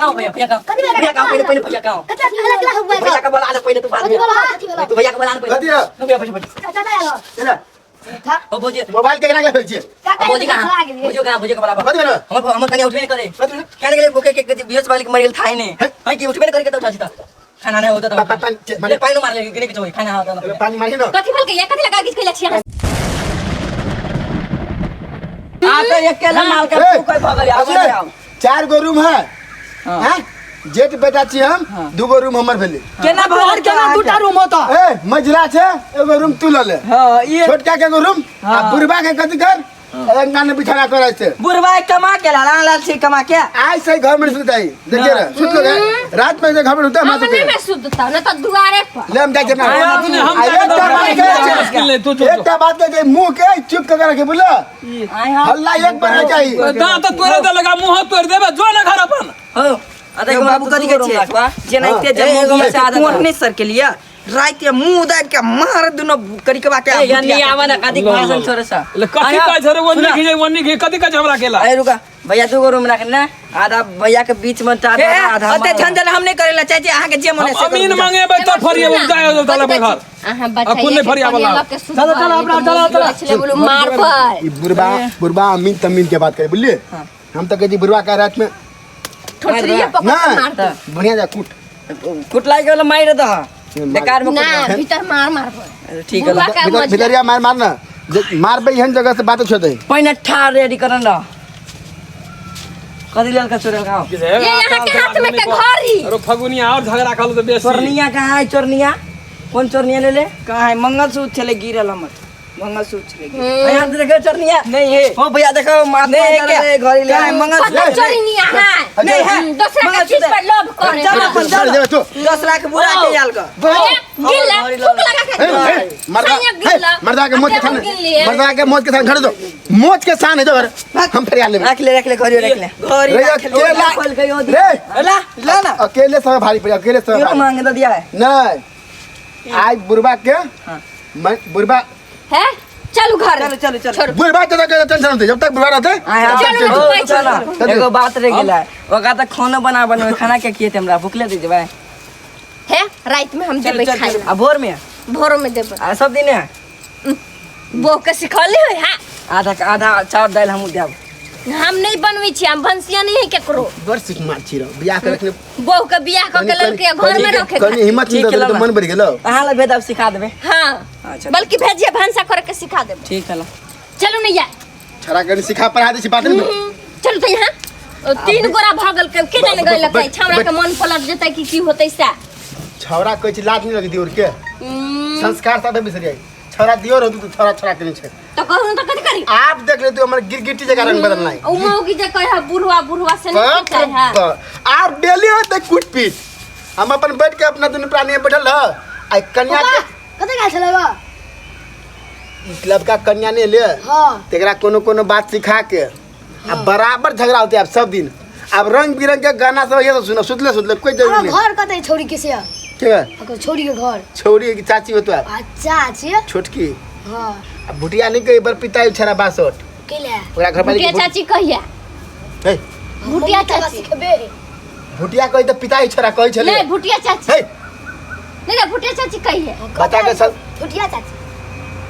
कहाँ भैया भैया कहाँ भैया कहाँ पहिले पहिले भैया कहाँ कता अलग अलग हुआ भैया का बोला ले पहिले तू बाद कथी में बोला कथी बोला तू भैया का बोला ले पहिले कथी है? भैया भैया भैया चाचा आलो चला ओ भौजी मोबाइल के केना के फेल छियै भौजी कहाँ भौजी कहाँ भौजी का बोला कथी भेलो हमर हमर कन्या उठबे नहीं करे कथी भेलो? कहने गेले भूखे के बियस वाली के मर गेल थाई नहीं हां कि उठबे नहीं करे के त उठा छी त खाना नहीं होता पा- पा- पानी- त पानी मार ले गिरे के चोई खाना होता चलो, पानी मारी न कथी भल के ये कथी लगा किछ कैला छी अहाँ? आ त अकेला माल के ए, तू कोई भगल आब अजय, चार गो रूम है हाँ। हैं? जेठ बेटा छी हम दूगो रूम हमर भेलै केना तोहर केना दूटा रूम होता ए मझिला छै एगो रूम तू लऽ ले हां ये छोटका के एगो रूम आ बुढ़बा के कथी कर एक नाने बिछाना करै छै बुढ़वा कमा के लाला लाल छी कमा के आज से घर में सुतै देखिए रे सुत लो रात में जे घर में सुतै हम हम नहीं में सुतता न त दुआरे पर ले हम जाइ छै ना हाँ, अपने हम आ, एकटा बात कहै छै, मुश्किल नहीं, तू जो- एकटा बात कहै छै मुंह के चुप कर के बुझलो आय हां हल्ला एक बार नहीं चाहिए दांत तोड़े दे लगा मुंह तोड़ देबे जो ना घर अपन हो आ देखो बाबू कथी कहै छियै जेनाहिते जे ए, एगो मुँह में से आदत कुंवर नहीं सर के लिए रात के मुंह दाब के मार दुनो करिकवा के ए यानी आवा ना कथी भाषण छोड़े सा ले कथी कहै छै रे ओन्नी घिजे ओन्नी घिजे कथी कहै छै हमरा केला अरे रुका भैया दूगो रूम रख ना आधा भैया के बीच में आधा आधा ओते झंझट हम नहीं करेला चाहे अहाँ के जे मन है से करू। अमीन मांगे तब फरिए जाय ताला पे घर अहाँ अखुन नहीं फरिया वाला। चलो चलो अपना चलो चलो छले बोलू मार पर ई बुढ़बा बुढ़बा अमीन तमीन के बात करे बुझलिए हम तो कहै छी बुढ़बा का रात में ठोठरिए पकड़ के मार दे बढ़िया जा कूट कुटलाई के वाला मार दह बेकार में ना कुटला। भीतर मार मार पर ठीक है बुढ़वा का भीतर मजला। भीतरिया मार मार ना जे मारबै एहन जगह से बात छोड़ दे पहिने ठार रेडी करन र कथी लेल का चोरल खाओ ये यहाँ के हाथ में के घड़ी अरे फगुनिया और झगड़ा कर तो बेसी चोरनिया कहाँ है चोरनिया कौन चोरनिया ले ले कहाँ है मंगलसूत्र छले गिरल हमर मंगलसूत्र छले गिरल। यहाँ देखो चोरनिया नहीं है हो भैया देखो माथ नहीं है क्या घड़ी ले कहाँ है मंगलसूत्र कथी चोरनिया है नहीं है दूसरा के चीज पर लोभ करे चल अपन चल चल जेबे तू 10 लाख बुरा के आयल का गिन ले थूक लगा के ए, ए, मर्दा साइया ए, गिन ला। मर्दा के मोच के अते हम थान गिन लिए। मर्दा के मोच के थान घर दो मोच के सान है जो घर हम फरियाद लेबै रख ले रख ले घड़ी रख ले घड़ी रे राख ले। अकेला खोल के यो दी। रे ला ला ना अकेले समय भारी पड़ी अकेले समय यो भारी मांगे तो दिया है नहीं आज बुढ़बा के मैं बुढ़बा है चलू घर चलो चलो चलो छोड़ू बुढ़बा तो तक टेंशन होते जब तक बुढ़बा रहते आय हाँ। चलो ना, ओ, चलो, चलो। चलो। एगो बात रह गेला है ओकरा तऽ खाना बना बनबै खाना के खिएते हमरा भूखले दे देबै है रात में हम चलो, देबै चलो, खाए ला आ भोर में भोरो में देबै आ सब दिन बो के सिखौले होय हाँ आधा आधा चाउर दालि हमहूँ देब हम नहीं बनबै छी हम भनसिया नहीं है केकरो बड़ सिख मार छी रो बियाह के रखने बहू के बियाह कऽ के लड़के घर में रखे कनी हिम्मत ठीक नहीं है, तो मन बढ़ गेलो अहाँ लग भेजब सिखा देबै हाँ अच्छा। बल्कि भेजिए भनसा करे के सिखा देब ठीक है ला। चलू नैया छड़ा कनी सिखा पढ़ा दे छी बात नहीं चलू तो यहाँ ओ, तीन गोरा भगल के के जाने गए लकै छावड़ा के मन पलट जेतै कि की होतै से छौड़ा कहै छी लाज नहीं लगी दियोर के संस्कार साथे बिसर जाई छौड़ा दियो रहतु तो छौड़ा छौड़ा के नहीं छै तो कहू तो कथी करी आप देख ले तू हमर गिरगिटी जगह रंग बदलना है ओ मौगी जे कहे बुढ़वा बुढ़वा से नहीं बाप रे पूछै है बाप। आप डेली होते कूट पीट हम अपन बैठ के अपना दुनू प्राणी में बैठल रह आ कन्या के कतऽ गेल छलै बा ई लबका कन्या ने ले हाँ तेकरा कोनो कोनो बात सिखा के आ बराबर झगड़ा होते अब सब दिन अब रंग बिरंग के गाना सब ये सब सुनो सुतले सुतले कोई जरूरी हमर नहीं घर कतऽ है छौड़ी के से के ओकर छौड़ी के घर छौड़ी की चाची होतो आप अच्छा छै छोटकी हाँ आ भुटिया नहीं कही बर पिता छड़ा बासठ के ले ओकरा घर वाली भुटिया चाची कहिया हे भुटिया चाची सिखबे भुटिया कही त पिता छड़ा कही छले नहीं भुटिया चाची हे नहीं नहीं भुटिया चाची कहिया बता के सब भुटिया चाची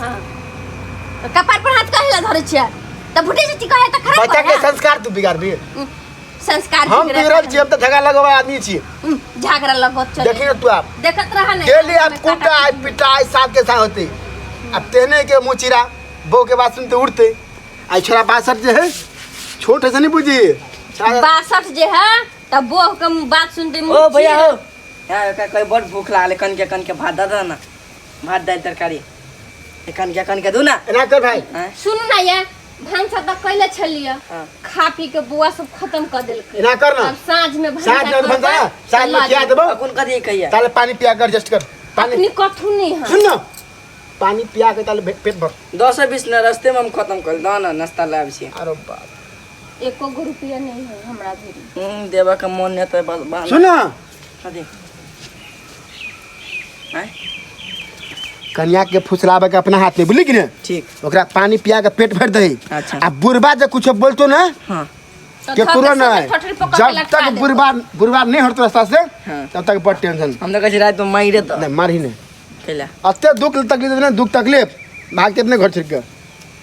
हाँ तो कपार पर हाथ कहे ला धरे छियै तऽ भुटिया चाची कहे तऽ खराब बच्चा के कहे संस्कार तू बिगाड़ दी संस्कार हम बिगड़ल बिगड़ल छी हम त झगड़ा लगवा आदमी छी झगड़ा लगत चले देखी ना तू आप देखत रहा नहीं डेली आप कुटाई पिटाई साथ के साथ होते अब तेने के मुँह चिरा बहू के बात सुनते उड़ते आई छोरा बासठ जे है छोट है से नहीं बुझी छोरा 62 जे है तब बोह के बात सुनते मुँह ओ भैया चिरा। हो यहाँ ओकरा कहे बड़ भूख लागल कनके कनके भात दऽ दऽ ना भात दालि तरकारी कनके कनके दू ना एना कर भाई आँय? सुनू ना ये भानसा तऽ कैले छलियै हाँ। खा पी के बौआ सब खत्म कर देलकै एना कर ना अब साँझ में भानसा साँझ में करबै, भनसा साँझ में लऽ खिया जेबै। देबो अखुन कथी कहिया ताले पानी पिया कर एडजस्ट कर पानी अखनी कथू नहीं है सुन ना पानी पिया के ताले पेट भर 10 बीस ना रास्ते में हम खत्म कर दऽ ना नाश्ता लाबै छी अरे बाप एको गो रुपया नहीं है हमरा भिरी देबऽ के मन नहि तऽ बस बहाना। सुन ना कथी आँय? कन्या के फुसलावे के अपना हाथ में बुझली कि ने ठीक ओकरा पानी पिया के पेट भर दही अच्छा। आ बुढ़बा जे कुछो बोलतो ना हाँ तो केकरो थोपे नहीं ठोठरी पकड़ के जब लटका तक देबो। बुढ़बा बुढ़बा नहीं हटतो रास्ता से हाँ। तब तक बड़ टेंशन। हम तो कहै छी रातिमे मारि तऽ नहीं मारही नहीं। कैला अते दुख तकलीफ देने, दुख तकलीफ भागते अपने घर छोड़ के।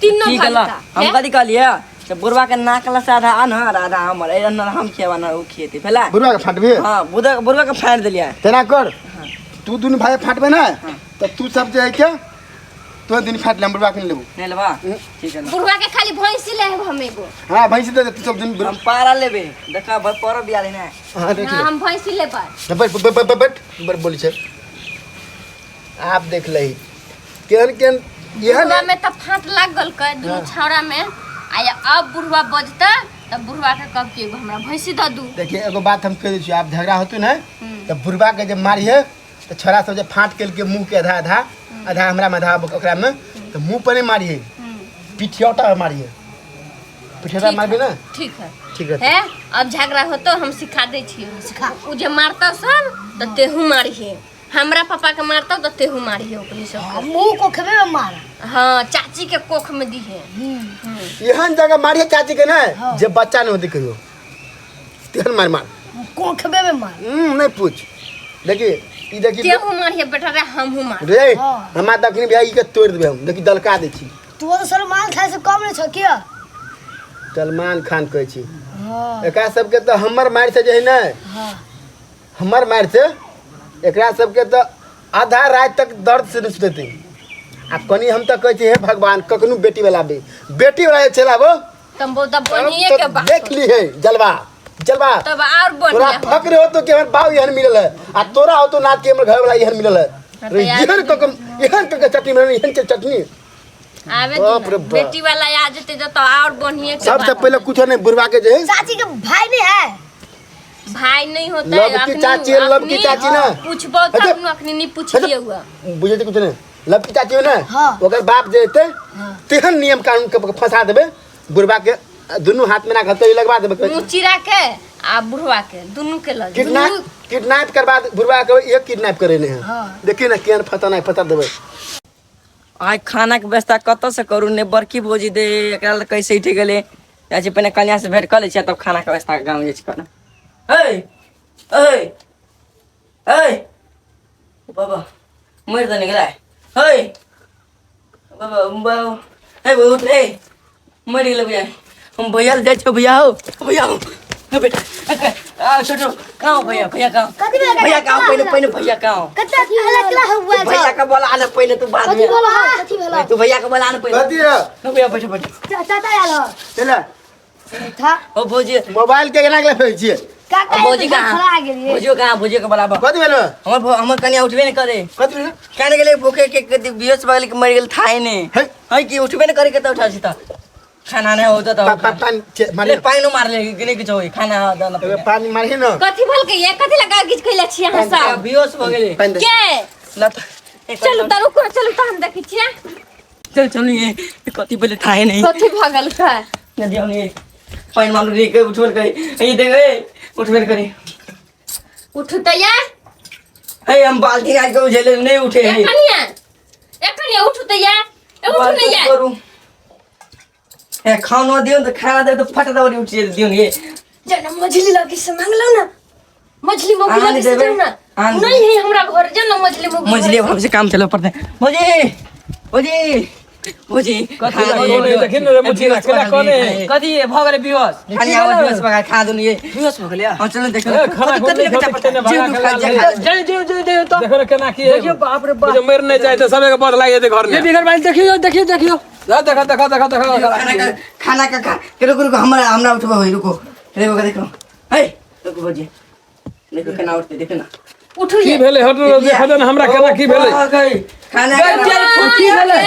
तीनों की कहला भागता हम हैं? कथी कहलियै से बुढ़बा के नाक लसँ आधा आन्हर आधा हमर एहि अन्हर हम खिएबा ना ओ खिएतै भेलै। बुढ़बा के फाटबे। हाँ बुढ़बा के फाड़ि देलियै। तेना कर तू दुनू भाई फाटबे ना तो तू सब जे है के तो दिन फाट ले, हम बुढ़बा के नहीं लेबो। नहीं लेबा ठीक है ना। बुढ़वा के खाली भैंसी ले हम एगो। हाँ भैंसी दे दे, तू सब दिन हम पारा लेबे देखा भाई पारो बिया लेना है। हाँ देख ना ले। हम भैंसी लेबै। बैठ बैठ बैठ बैठ बैठ बोली छे आप देख लही केहन केहन यह बुढ़वा में तऽ फाँट लाग गेल के दुनू छौड़ा में आ अब बुढ़वा बजता तब बुढ़वा के कब के एगो हमरा भैंसी दऽ दू। देखिए एगो बात हम कह दै छी, आप झगड़ा होतु ना तो बुढ़वा के जब मारिहे तो छोरा सब जे फाँट के के मुँह के आधा आधा आधा हमरा में आधा ओकरा में तो मुँह पर नहीं मारिहे, पिठियौटा पर मारिहे। पिठियौटा ठीक मारबे है, ना ठीक है ठीक है। है अब झगड़ा होतो हम सिखा दै छियै। सिखा। उ जे मारता सब तऽ तेहू मारिहे, हमरा पापा के मारता तऽ तेहू मारिहे ओकनी सब। मुंह को खेबे में मारा। हाँ चाची के कोख में दीहे। एहन जगह मारिहे चाची के ना जे बच्चा नहीं होती कहियो, तेहन मार मार कोखबे में मार। नहीं पूछ। देखिए ई देखी तेहू मारिहे बेटा रे हमहू मार। रे हमरा दखनी भैया ई के तोड़ देबे हम, देखी दलका दै छी। तू तो सलमान खान से कम नहीं छ किया? सलमान खान कहै छी। हाँ एकरा सबके तो हमर मारि से जे है ना, हाँ हमर मारि से एकरा सबके तो आधा रात तक दर्द से नहीं सुतेतै। आ कनी हम तो कहै छी हे भगवान कखनो बेटी वाला बे बेटी वाला जे चलाबो तब बहुत बढ़िया तो के बात देख ली है जलवा जलवा तब और तोरा बढ़िया हो। फक्र हो तो कि हमर बाप एहन मिलल है आ तोरा हो तो नात के हमर घर वाला एहन मिलल है। हाँ, तो यार एहन क एहन क चटनी मिलल, एहन के चटनी आवे बाप रे दू ना। बाप। बेटी वाला आ जेतै तो और बढ़िया के सबसे बात। पहले कुछ नहीं बुढ़वा के जे है चाची के भाई नहीं है। भाई नहीं होता लव की चाची है, लव की चाची ना। पूछबो अच्छा। तब अखनी नहीं पूछलिए हुआ। बुझे कुछ नहीं लव की चाची हो ना। हाँ। ओकर बाप जे हेतै तेहन नियम कानून के फंसा देबे बुढ़वा के, दुनू हाथ में ना घतई लगवा देबे। मुँह चिरा के आ बुढ़वा के दुनू के लग किडनैप किडनैप करवा बुढ़वा के एक किडनैप करे नहीं है। हाँ। देखिए ना केहन फता नहीं फता देबे। आइ खाना के व्यवस्था कतऽ से करू ने बड़की भौजी दे एकरा लए कैसे उठि गेलै। जाइ छी पहिने कन्या से भेंट कऽ लै छियै तब खाना के व्यवस्था गाँव जाइ छी करऽ। ऐ ऐ ऐ बाबा मरि तऽ नहि गेलै। ऐ बाबा बाबा ऐ उठ रे मरि गेलै भैया। हम भैया लग जाइ छियौ भैया हौ भैया हौ बेटा आ छोटो कहाँ हो भैया भैया कहाँ कथी भेलै? भैया कहाँ पहिले पहिले भैया कहाँ कते हल्ला केला हुआ तू भैया के बोला ना पहिले तू बाद कथी में भेलो हौ? कथी भेलो? तू भैया के बोला ना पहिले। कथी है? भैया बैठो बैठो। चाचा आयल हो। चला था ओ भौजी मोबाइल के केना के फेंक छियै? का का भौजी कहाँ खड़ा गेलियै। भौजियो कहाँ भौजियो के बोलाबऽ। कथी भेलो? हमर हमर कन्या उठबे नहीं करे। कथी भेलो? काने गेलै भूखे के कथी बेहोश भऽ गेलै कि मरि गेल थाहे नहि। हे। है कि उठबे नहीं करे के तऽ उठा छी तऽ खाना नहि होतै तऽ पानी मारे ले पानि मारले कि नहि किछो होई खाना दऽ ना एगो पानी मारही न। कथी भेल के ये कथी लगा किछ कइले छी अहाँ सब? बेहोश भऽ गेलै। पानि दे। के ल तऽ चलू तऽ रुको चलू तऽ हम देखै छियै। चल चलू ये कथी भेलै थाहे नहि। कथी भऽ गेल के? नदी हम ये पानि मारलू रे के उठबे करे ये देख ए उठबे करे। उठू तऽ या हे हम बाल्टी आज के उझेले नहीं उठे है। एखन या एखन या उठू तऽ या ए उठू ने या। करू ए खानो दियौ त खाना देब त फट दौड़ी उठि दियौ ने ये। जना मझली लगी से मांगलौ ना मझली मोगी आन लगी से देबै, जाऊ ना। आन नहीं है हमरा घर जा ना मझली मोगी। मझली अब हमसे काम चलो पड़ते भौजी भौजी भौजी कथी लग देखी ने रे मुछी केना कोने कथी भऽ गेलै बेहोश? खानी आवाज बेहोश भऽ खा दुनु ये। बेहोश भऽ गेलै? हां चलो देखो ए, खाना कथी खोल कथी के खेने भागा जे के खा लाल जे है। खा। जय जय जय जय तो देखो ने केना की है। देखियो बाप रे बाप। जे मरि नहीं जाए तो सबे के बद लागि जेतै घर ये में। बिगड़ भाई देखियो देखियो देखियो। जा देखा देखा देखा देखा खाना का खाना का खा के रुको रुको हमरा हमरा उठबो होई रुको देखो देखो हे रुको भौजी देखो केना उठते देखो ना उठू की ये। भेलै हट देखा दे ने हमरा केना की भेलै। खाना की भेलै?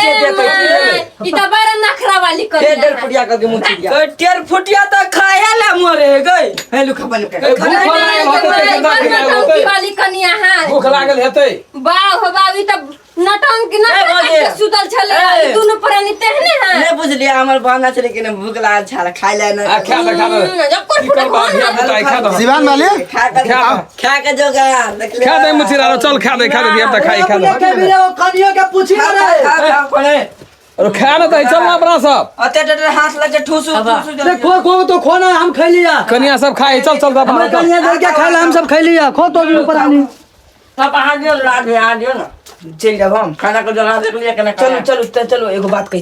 ई तऽ बड़ा नखरा वाली ए कन्या डर फुटिया करके मुंह चिड़िया। गई टेर फुटिया तऽ खाए ला मरे गई। हे लुखा पानी ए, भूख लागल हेतै तऽ केना की नौटंकी होतै। वाली कन्या है। भूख लागल हेतै। वाह हो बाबी तऽ नौटंकी ए, नखरा भौजी। के सुतल छलै ए। ई दुनू प्राणी तेहने है। नहीं बुझलियै हमर बहना छलै कि नहि भूख लागल छल खाइ ला आ खा दे खा दे। जकर की करबा धिया पुता खा दे। सिवान वाले खा के खा खा के जोगा देख ले। खा दे मुछिरा चल खा दे खा दे धिया पुता खाइ खा दे। के भी वो कनियो के पूछी खा रे। खा खा पड़े। अरे खा ना दही चल ना अपना सब। अते टटे हाथ लग के ठूसू ठूसू। अरे खो खो तो खो ना, हम खा लिया। कनिया सब खाए, चल चल हमरा कनिया दे के खाए ला, हम सब खा लिया। खो तो भी ऊपर आनी। सब अहाँ दियौ ना, रात में अहाँ दियौ ना। चलि जाब हम। खाना के जोगाड़ देख लिया केना। चलू चलू त चलू, एगो बात कहै।